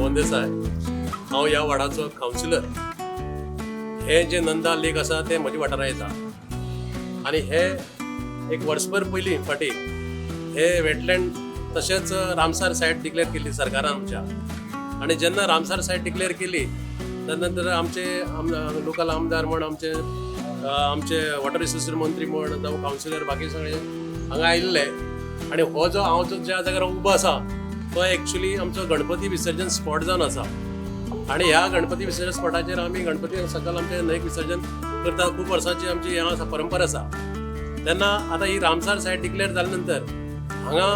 मोहन देसाय. हांव ह्या वार्डाचो कावन्सिलर. हे जे नंदा लेक आसा ते म्हज्या वाठारांत येता आनी हे एक वर्सभर पयलीं फाटीं हे वेटलँड तशेंच रामसार सायट डिक्लेअर केल्ली सरकारान आमच्या. आनी जेन्ना रामसार सायट डिक्लेअर केली त्या नंतर आमचे लोकल आमदार म्हण, आमचे आमचे वॉटर रिसोर्सीस मंत्री म्हण, जावं कावन्सिलर, बाकी सगळे हांगा आयिल्ले. आनी हो जो हांव जो ज्या जाग्यार उबो आसा तो एक्चुली आमचो गणपती विसर्जन स्पॉट जावन आसा. आनी ह्या गणपती विसर्जन स्पॉटाचेर आमी गणपती सकयल आमचे न्हंयक विसर्जन करता. खूब वर्सांची आमची हें आसा, परंपरा आसा. तेन्ना आतां ही रामसार सायट डिक्लेअर जाल्या नंतर हांगा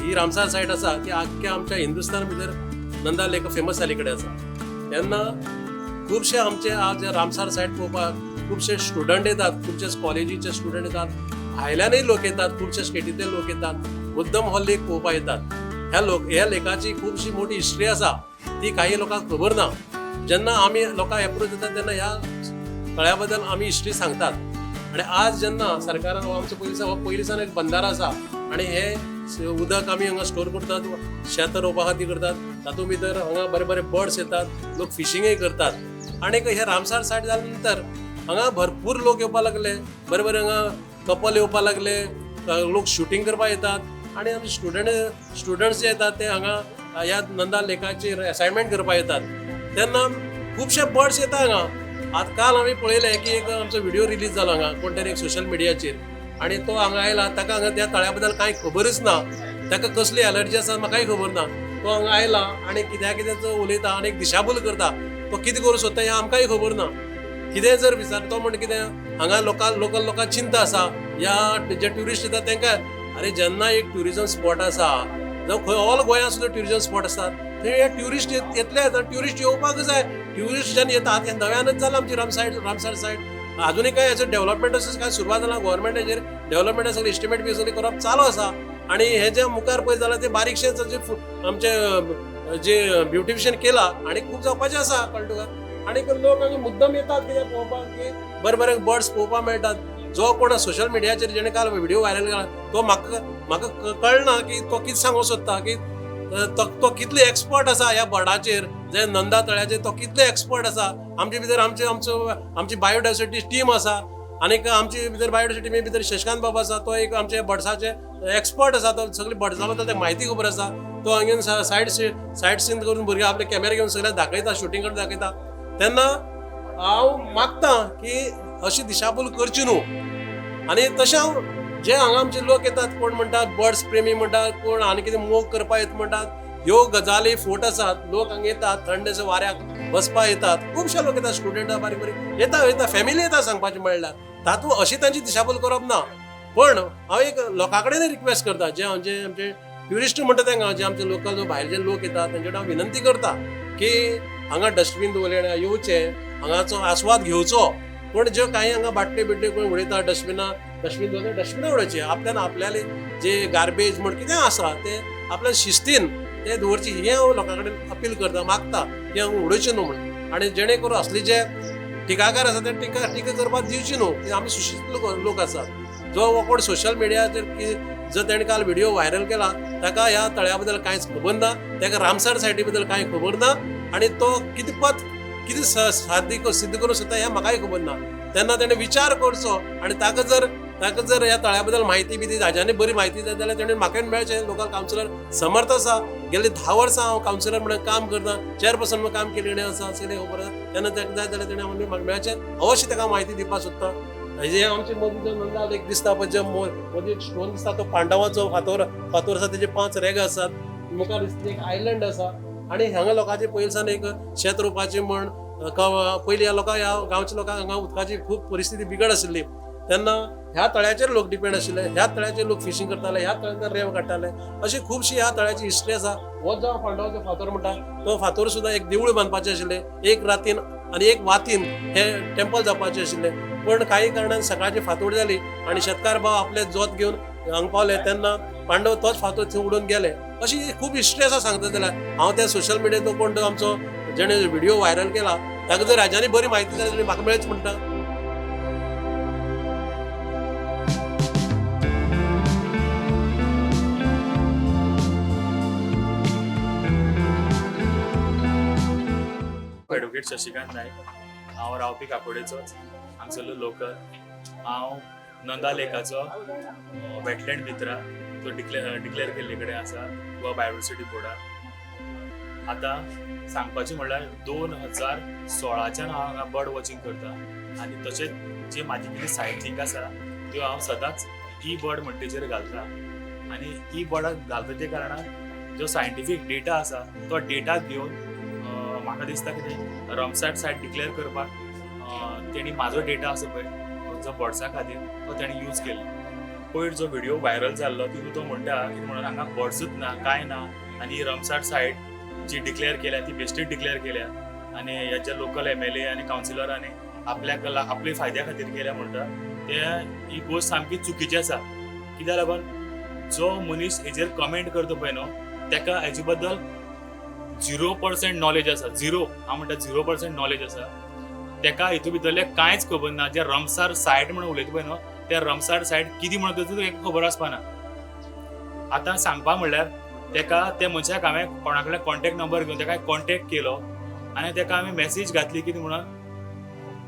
ही रामसार सायट आसा ती आख्ख्या आमच्या हिंदुस्तान भितर नंदा लेक फेमस जाल्ले कडेन आसा. तेन्ना खुबशे आमचे आज रामसार सायट पळोवपाक खुबशे स्टुडंट येतात, खुबशे कॉलेजीचे स्टुडंट येतात, भायल्यानूय लोक येतात, खुबशे स्टेटींतले लोक येतात, मुद्दम हो लेक पळोवपाक येतात. ह्या लोक ह्या लेकाची खुबशी मोठी हिस्ट्री आसा, ती काही लोकांक खबर ना. जेन्ना आमी लोकांक एप्रोच जाता तेन्ना ह्या तळ्या बद्दल आमी हिस्ट्री सांगतात. आनी आज जेन्ना सरकारान हो आमचो पयलीं हो पयलीं सावन एक बंदारो आसा आनी हे उदक आमी हांगा स्टोर करतात, शेत रोवपा खातीर करतात. तातूंत भितर हांगा बरे बरे बर्ड्स येतात, लोक फिशींगय करतात. आनी हे रामसार सायट जाल्या नंतर हांगा भरपूर लोक येवपाक लागले, बरे बरे हांगा कपल येवपाक लागले, लोक शुटींग करपाक येतात आनी आमचे स्टुडंट्स जे येतात ते हांगा ह्या नंदा लेकाचेर असायनमेंट करपाक येतात. तेन्ना खुबशे बर्ड्स येता हांगा. आतां काल आमी पळयलें की एक आमचो व्हिडिओ रिलीज जालो हांगा कोण तरी एक सोशल मिडियाचेर आनी तो हांगा आयला, ताका हांगा त्या तळ्या बद्दल कांय खबरच ना, ताका कसली एलर्जी आसा म्हाकाय खबर ना. तो हांगा आयला आनी कित्या कितें तो उलयता आनी एक दिशाभूल करता. तो कितें करूं सोदता हें आमकांय खबर ना. कितें जर विचार तो म्हण कितें हांगा लोकां लोकल लोकांक चिंता आसा, ह्या जे ट्युरिस्ट येता तांकां. अरे जेन्ना एक ट्युरिजम स्पॉट आसा, जावं खंय ऑल गोंयांत सुद्दां ट्युरिजम स्पॉट आसात, थंय हे ट्युरिस्ट येतले, ट्युरिस्ट येवपाक जाय. ट्युरिस्ट जेन्ना येतात हे नव्यानच जालां आमची रामसार सायड, अजुनूय काय हेचो डेव्हलपमेंट अशें काय सुरवात जाला. गोवोरमेंटाचेर डेव्हलपमेंट सगळें एस्टिमेट बी सगळें करप चालू आसा. आनी हे जे मुखार पळय जाल्यार ते बारीकशें जे आमचे जे ब्युटिफिकेशन केलां आनी खूब जावपाचें आसा, कळ्ळें तुका. आनी लोक हांगा मुद्दम येतात कित्याक पळोवपाक की बरे बरे बर्ड्स पळोवपाक मेळटात. जो कोण सोशल मिडियाचेर जेणे काल व्हिडिओ व्हायरल केला तो म्हाका म्हाका कळना की तो कितें सांगूंक सोदता, की तो कितलो एक्सपर्ट आसा ह्या बर्डाचेर, जे नंदा तळ्याचेर तो कितलो एक्सपर्ट आसा. आमचे भितर आमचे आमचो आमची बायोडायवर्सिटी टीम आसा आनीक आमचे भितर बायोडायवर्सिटी टिमी भितर शशिकांत बाबा आसा, तो एक आमचे बर्ड्साचे एक्सपर्ट आसा. तो सगळे बर्ड्सा बद्दल ताका म्हायती खबर आसा. तो हांगा सायड सायड सीन करून भुरगे आपले कॅमेरा घेवन सगळ्यांक दाखयता, शुटींग करून दाखयता. तेन्ना हांव मागता की अशी दिशाभूल करची न्हू. आनी तशें हांव जे हांगा आमचे लोक येतात, कोण म्हणटात बर्ड्स प्रेमी म्हणटात, कोण आनी कितें मोग करपाक येता म्हणटात, ह्यो गजाली फोट आसात. लोक हांगा येतात, थंड वाऱ्याक बसपाक येतात, खुबशे लोक येतात, स्टुडंट बारीक बारीक येता येता, फॅमिली येता. सांगपाचें म्हणल्यार तातूंत अशी तांची दिशाभूल करप ना. पण हांव एक लोकां कडेन रिक्वेस्ट करता, जे आमचे आमचे ट्युरिस्ट म्हणटा तांकां, जे आमचे लोकल भायले जे लोक येतात तेंचे कडेन हांव विनंती करता की हांगा डस्टबीन दवरले, येवचे, हांगाचो आस्वाद घेवचो. पूण ज्यो कांय हांगा बाटले बिटले कोण उडयता डस्टबिना, डस्टबीन दवरले डस्टबिना उडोवचे. आपल्यान आपल्याले जे गार्बेज म्हण कितें आसा ते आपल्या शिस्तीन ते दवरचे, हें हांव लोकां कडेन अपील करता, मागता की हांगा उडोवचें न्हू म्हण. आनी जेणे करून असली जे टिकाकार आसा ते टिका टिका करपाक दिवची न्हू. की आमी सुशिक्षीत लोक आसात. जो कोण सोशल मिडियाचेर की जर तेणें काल व्हिडिओ व्हायरल केला ताका ह्या तळ्या बद्दल कांयच खबर ना, ताका रामसार सायटी बद्दल कांय खबर ना आनी तो कितें पत कितें साध्य सिद्ध करूंक सोदता हें म्हाकाय खबर ना. तेन्ना तेणें विचार करचो आनी ताका जर ह्या तळ्या बद्दल म्हायती बी हाज्यानी बरी म्हायती जाय जाल्यार तेणें म्हाका मेळचें. लोकल कावन्सिलर समर्थ आसा, गेले 10 वर्सां हांव कावन्सिलर म्हणून काम करता, चेअरपर्सन म्हणून काम केलेलें आसा, सगळें खबर आसा. तेन्ना ताका जाय जाल्यार तेणें म्हाका मेळचें, अवश्य ताका म्हायती दिवपाक सोदता. हेजे आमचे मदीं जो नंदा लेक दिसता पळय, जे मदीं एक स्टोन दिसता तो पांडवाचो फातोर फातोर आसा, तेजे 5 रेगां आसात, मुखार दिसता एक आयलंड आसा. आनी हांगा लोकांचे पयलीं सावन एक शेत रोवपाचें म्हण पयलीं ह्या लोकांक ह्या गांवच्या लोकांक हांगा उदकाची खूब परिस्थिती बिगड आशिल्ली. तेन्ना ह्या तळ्याचेर लोक डिपेंड आशिल्ले, ह्या तळ्याचेर लोक फिशींग करताले, ह्या तळ्याचेर रेंव काडटाले. अशी खुबशी ह्या तळ्याची हिस्ट्री आसा. हो जो पांडवाचो फातोर म्हणटा तो फातोर सुद्दां एक देवूळ बांदपाचें आशिल्लें, एक रातीन आनी एक वातीन हे टेम्पल जावपाचें आशिल्लें. पण काही कारणान सकाळची फातोड जाली आनी शेतकार भाव आपले जोत घेवन हांगा पावले तेन्ना पांडव तोच फातोर थंय उडोवन गेले. अशी खूब हिस्ट्री आसा सांगता जाल्यार. हांव त्या सोशल मिडियाचो कोण तो आमचो जेणे व्हिडिओ व्हायरल केला ताका जर हाज्यानी बरी म्हायती जाय जाल्यार म्हाका मेळच म्हणटा. एडवोकेट शशिकांत नायक. हांव रावपी काकोडेचोच, हांगसरलो लोकल. हांव नंदा लेकाचो वेटलँड मित्रा तो डिक्लेअर केल्ले कडेन आसा गोवा बायोडायवर्सिटी बोर्डान. आतां सांगपाचें म्हणल्यार 2016च्यान हांव हांगा बर्ड वॉचिंग करता आनी तशेंच जी म्हाजी कितें सायटींग आसा त्यो हांव सदांच ई बर्ड म्हणटेचेर घालता आनी ई बर्डाक घालता त्या कारणान जो सायंटिफीक डेटा आसा तो डेटा घेवन म्हाका दिसता कितें रमसार सायट डिक्लेअर करपाक तेणी म्हाजो डेटा आसा पळय जो बर्ड्सां खातीर तो तेणी यूज केलो. पयर जो व्हिडिओ व्हायरल जाल्लो तितून तो म्हणटा कितें म्हणून हांगा बर्ड्सूच ना, कांय ना आनी रमसार सायट जी डिक्लेअर केल्या ती बेश्टीच डिक्लेअर केल्या आनी ह्याच्या लोकल एमएलए आनी कावन्सिलरांनी आपल्याक आपले फायद्या खातीर केल्या म्हणटा ते ही गोश्ट सामकी चुकीची आसा. कित्याक लागून जो मनीस हेजेर कमेंट करता पळय न्हू तेका हेजे बद्दल 0% नॉलेज आसा. झिरो, हांव म्हणटा 0% नॉलेज आसा तेका. हितून भितरलें कांयच खबर ना. जे रमसार सायट म्हणून उलयता पळय न्हू ते रमसार सायट कितें म्हणटा तेका खबर आसपा ना. आतां सांगपा म्हणल्यार तेका त्या मनशाक हांवें कोणा कडेन कॉन्टेक्ट नंबर घेवन तेका कॉन्टेक्ट केलो आनी तेका हांवें मॅसेज घातली कितें म्हणून,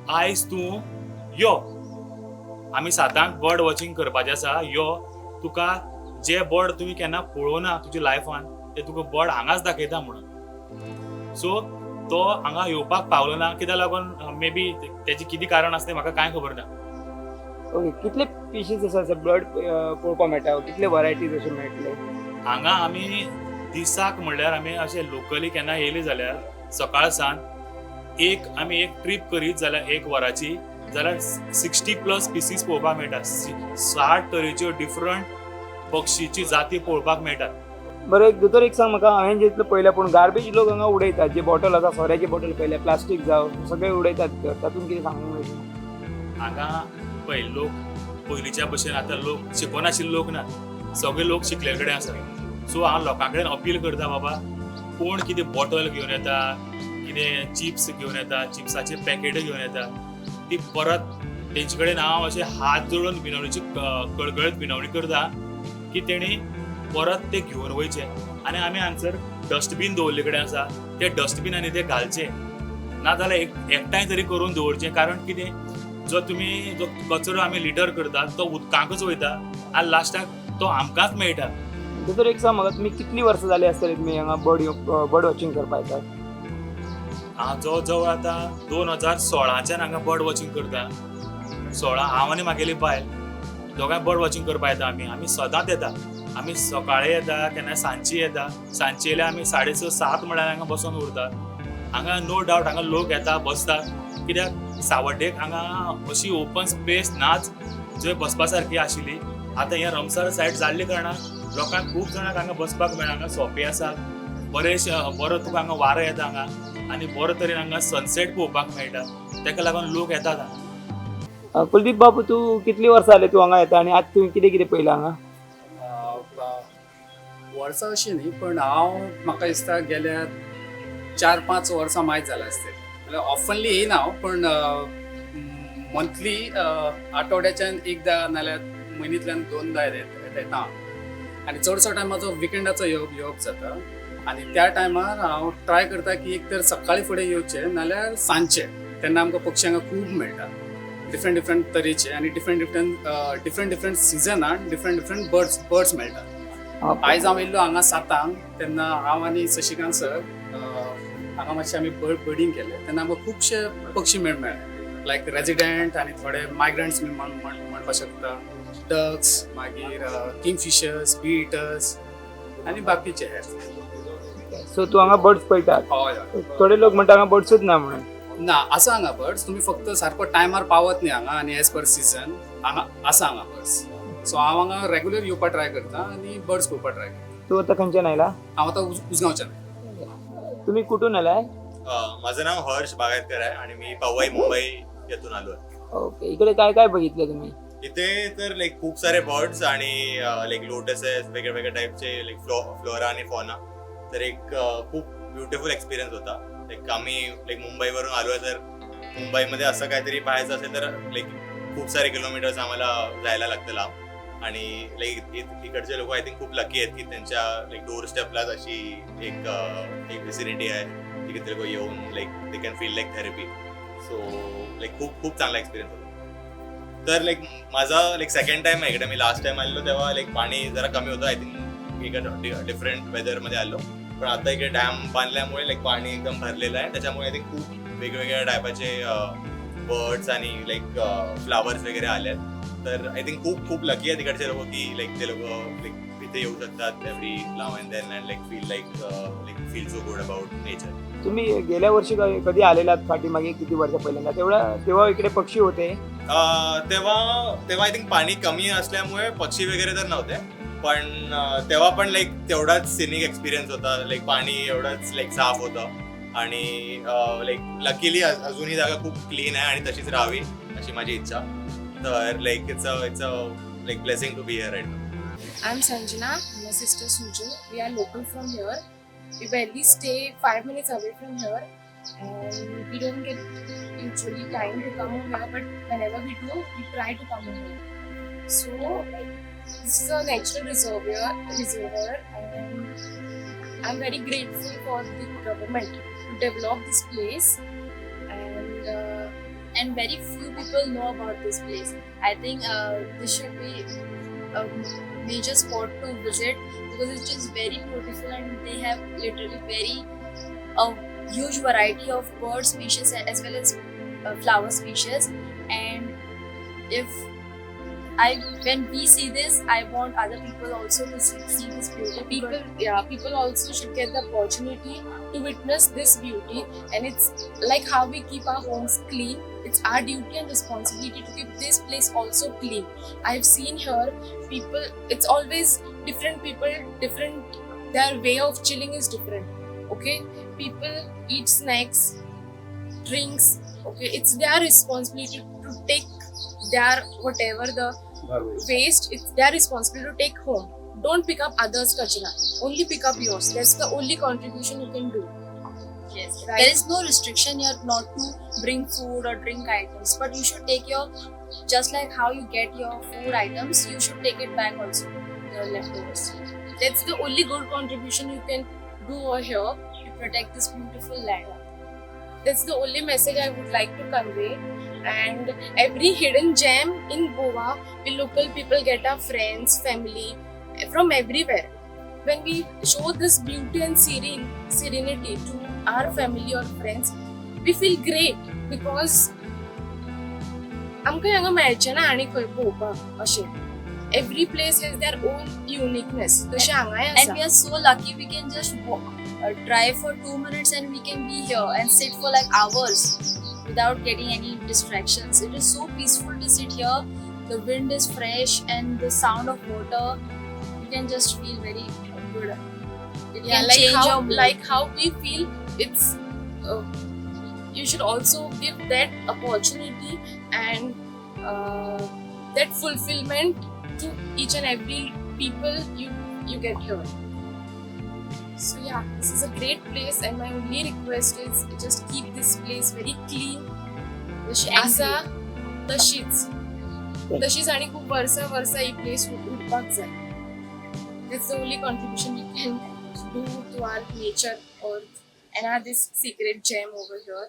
आयज तूं यो, आमी 7 बर्ड वॉचिंग करपाचें आसा, यो, तुका जे बर्ड तुवें केन्ना पळोवना तुज्या लायफान ते तुका बर्ड हांगाच दाखयता म्हणून. सो तो हांगा येवपाक पावलो ना. कित्याक लागून मे बी तेजें कितें कारण आसा तें म्हाका कांय खबर ना. ओके, कितले पिशीज आसा बर्ड पळोवपाक मेळटा? कितले वरायटीज अशे मेळटले? हांगा आमी दिसाक म्हणल्यार आमी अशे लोकली केन्ना येयले जाल्यार सकाळ सान एक आमी एक ट्रीप करीत जाल्यार एक वराची जाल्यार 60+ स्पिसीस पळोवपाक मेळटा. 60 तरेच्यो डिफरंट पक्षीची जाती पळोवपाक मेळटात. बरं, एक दोतोर, एक सांग म्हाका, हांवें जितलें पळयलें पूण गार्बेज लोक हांगा उडयतात, जे बॉटल आसा, सोऱ्याचे बॉटल पळयले, प्लास्टीक जावं, सगळे उडयतात तर तातूंत कितें सांगूंक मेळटा? हांगा पळय, लोक पयलींच्या भशेन आतां लोक शिकोनाशिल्ले लोक ना, सगळे लोक शिकले कडेन आसा. सो हांव लोकां कडेन अपील करता, बाबा कोण कितें बॉटल घेवन येता, कितें चिप्स घेवन येता, चिप्साचे पॅकेटां घेवन येता, ती परत तेंचे कडेन हांव अशें हात जोडून विनवणीची कळकळीत विनवणी करता की तेणी परत ते घेवन वयचे आनी आमी हांगसर डस्टबीन दवरले कडेन आसा ते डस्टबिनांनी ते घालचे, नाजाल्यार एक एकठांय तरी करून दवरचे. कारण कितें, जो तुमी जो कचरो आमी लिटर करतात तो उदकांकच वयता आनी लास्टाक तो आमकांच मेळटा. दोतोर, एक सांग म्हाका, तुमी कितली वर्सां जाली आसतली तुमी हांगा बर्ड वॉचिंग करपाक येतात? हांव जवळ जवळ आतां 2016च्यान हांगा बर्ड वॉचिंग करता. 16, हांव आनी म्हागेली बायल दोगांय बर्ड वॉचिंग करपाक येता. आमी आमी सदांच येता. आमी सकाळी येता, केन्ना सांजची येता. सांजची येयल्यार आमी 6:30 7 म्हळ्यार हांगा बसोन उरता. हांगा नो डावट हांगा लोक येता, बसतात, कित्याक सावड्डेक हांगा अशी ओपन स्पेस नाच जंय बसपा सारकी आशिल्ली. आतां हें रमसार सायट जाल्ले कारणान लोकांक, खूब जाणांक हांगा बसपाक मेळना. हांगा सोंपे आसा बरें, बरो तुका हांगा वारो येता हांगा आनी बरो तरेन हांगा सनसेट पळोवपाक मेळटा. तेका लागून लोक येतात हांगा. कुलदीप बाबू, तूं कितली वर्सां जाली तूं हांगा येता आनी आज तुवें कितें कितें पळयलां हांगा? वर्सां अशीं न्ही, पण हांव म्हाका दिसता गेल्या 4-5 वर्सां मायज जालां आसतलीं. म्हणल्यार ऑफनली येयना हांव, पण मंथली आठवड्याच्यान एकदां नाल्यार म्हयन्यांतल्यान दोनदां येता हांव आनी चडसो टायम म्हाजो विकेंडाचो येवप येवप जाता आनी त्या टायमार हांव ट्राय करता की एक तर सकाळी फुडें येवचें नाल्यार सांजचें. तेन्ना आमकां पक्षी हांगा खूब मेळटा, डिफरंट डिफरंट तरेचे आनी डिफरंट डिफरंट डिफरंट डिफरंट सिजनान डिफरंट डिफरंट बर्ड्स मेळटा. आयज हांव येयल्लो हांगा 7 तेन्ना हांव आनी शशिकांत सर हांगा मातशें आमी बर्डिंग केलें. तेन्ना आमकां खुबशे पक्षी मेळ्ळे, लायक रेजिडेंट आनी थोडे मायग्रंट्स बी म्हणपाक शकता, डक्स, मागीर किंगफिशर्स, बी इटर्स आनी बाकीचे हेर. सो तूं हांगा बर्ड्स पळयतात? हय हय. थोडे लोक म्हणटा हांगा बर्ड्सूच ना म्हणून. ना, आसा हांगा बर्ड्स. तुमी फक्त सारको टायमार पावत न्ही हांगा आनी एज पर सिजन हांगा आसा हांगा बर्ड्स. सो हांव हांगा रेगुलर येवपा ट्राय करता आनी बर्ड्स पळोवपा ट्राय करता. तूं आतां खंयच्यान आयला? हांव आतां उजगांवच्यान. तुम्ही कुठून आलाय? माझं नाव हर्ष बागायतकर आहे आणि मी पवई, मुंबई येथून आलो आहे. ओके, इकडे काय काय बघितलं तुम्ही? इथे तर लाईक खूप सारे बर्ड्स आणि लाईक लोटसेस, वेगळ्या वेगळ्या टाईपचे लाईक फ्लोरा आणि फॉना. तर एक खूप ब्युटिफुल एक्सपिरियन्स होता. लाईक आम्ही लाईक मुंबईवरून आलो आहे, तर मुंबईमध्ये असं काहीतरी पाहायचं असेल तर लाईक खूप सारे किलोमीटर्स आम्हाला जायला लागतं लांब. आणि लाईक इकडचे लोक I think खूप लकी आहेत की त्यांच्या लाईक डोर स्टेपलाच अशी एक एक फेसिलिटी आहे. ते लोक येऊन like they can feel like therapy. So like खूप खूप चांगला एक्सपिरियन्स होता. तर लाईक माझा लाईक सेकंड टाइम आहे इकडे. मी लास्ट टाइम आलेलो तेव्हा लाईक पाणी जरा कमी होतं, I think एका डिफरंट वेदरमध्ये आलो. पण आता इकडे डॅम बांधल्यामुळे लाईक पाणी एकदम भरलेलं आहे, त्याच्यामुळे I think खूप वेगवेगळ्या टायपाचे बर्ड्स आणि लाईक फ्लावर्स वगैरे आले आहेत. तर I think खूप खूप लकी आहे तिकडचे लोक की लाईक ते लोक लाईक इथे येऊ शकतात every now and then and like feel like feel so good about nature. तुम्ही गेल्या वर्षी कधी आलेलात पाठीमागे किती वर्ष पहिल्यांदा, तेवढा तेव्हा इकडे पक्षी होते? तेव्हा तेव्हा I think पाणी कमी असल्यामुळे पक्षी वगैरे तर नव्हते, पण तेव्हा पण लाईक तेवढाच सिनिक एक्सपिरियन्स होता. लाईक पाणी एवढंच लाईक साफ होतं आणि लाईक लकीली अजूनही जागा खूप क्लीन आहे आणि तशीच राहावी अशी माझी इच्छा. तर like it's a like blessing to be here right. I'm Sanjana, my sister Suju. We are local from here. We barely stay 5 minutes away from here, and we don't get usually time to come over here. But whenever we do, we try to come over here. So this is a natural reservoir, and I'm very grateful for the government to develop this place. And And very few people know about this place. I think this should be a major spot to visit because it's just very beautiful and they have literally very a huge variety of bird species as well as flower species. And if I when we see this, I want other people also to see this beauty. People, yeah, people also should get the opportunity to witness this beauty. And it's like how we keep our homes clean, it's our duty and responsibility to keep this place also clean. I've seen here people, it's always different people, different, their way of chilling is different. Okay, people eat snacks, drinks. Okay, it's their responsibility to take their whatever the waste, it's their responsibility to take home. Don't pick up others' kachra, only pick up yours. That's the only contribution you can do. Yes. Right. There is no restriction here not to bring food or drink items, but you should take your, just like how you get your food items, you should take it back also, the leftovers, That's the only good contribution you can do over here. To protect this beautiful land. That's the only message I would like to convey. And every hidden gem in Goa, we local people get our friends, family from everywhere. When we show this beauty and serenity to our family or friends, we feel great because आमकां हांगा मेळचें ना आनी खंय पळोवपाक अशें. Every place has their own uniqueness, तशें हांगाय And आसा. We are so lucky we can just walk, drive for 2 minutes and we can be here and sit for like hours without getting any distractions. It is so peaceful to sit here. The wind is fresh and the sound of water, you can just feel very good. It Yeah, can like change how your mood. Like how we feel, it's you should also give that opportunity and that fulfillment to each and every people you get here. So yeah, this is a great place, and my only request is just keep this place very clean, जशी And आसा तशीच तशीच आणि खूप वर्सां वर्सां ही place उरपाक जाय. That's the only contribution we can do to our nature, earth, and our this secret gem over here.